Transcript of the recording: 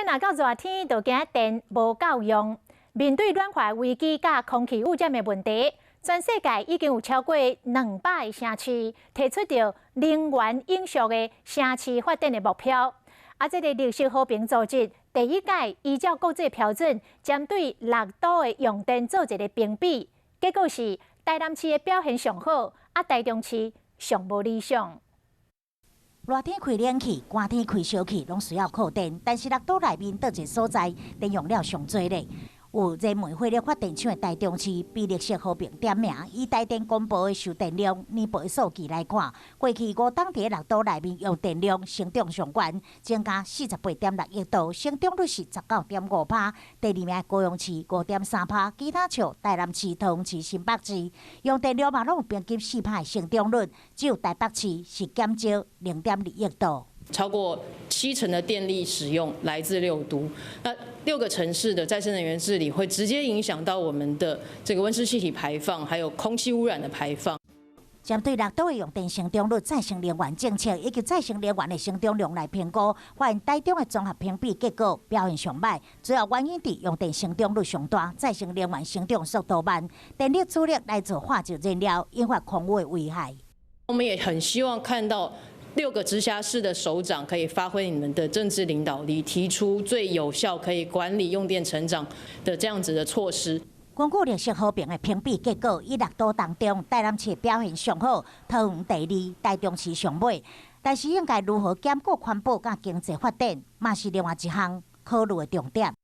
今若到熱天，就驚電無夠用。面對暖化危機佮空氣污染的問題，全世界已經有超過200個城市提出著能源永續的城市發展的目標。啊，這个綠色和平組織第一屆依照國際標準，針對六都的用電做一个評比，結果是台南市的表現上好，啊，台中市上無理想。熱天開冷氣，寒天開燒氣，攏需要靠電。但是六都內面佗一个所在電用了上濟咧？有燃煤火力發電廠的台中市，被綠色和平點名，以台電公布的售電量年報的數據來看，過去五冬佇六都內面用電量成長上懸，增加48.6億度，成長率是19.5%。第二名高雄市5.3%，其他像台南市、桃園市、新北市用電量嘛攏有平均4%的成長率，只有台北市是減少0.2億度。超過七成的電力使用來自六都，那六個城市的再生能源治理會直接影響到我們的這個溫室氣體排放，還有空氣污染的排放。針對六都的用電成長率、再生能源政策以及再生能源的成長量來評估，發現台中的綜合評比結果表現上䆀，主要原因佇用電成長率上大，再生能源成長速度慢，電力主力來自化石燃料，引發空污的危害。我們也很希望看到六個直轄市的首長可以發揮你們的政治領導力，提出最有效可以管理用電成長的這樣子的措施。根據綠色和平的評比結果，以六都當中，台南市表現上好，桃園第二，台中市上尾。但是應該如何兼顧環保佮經濟發展，嘛是另外一項考慮的重點。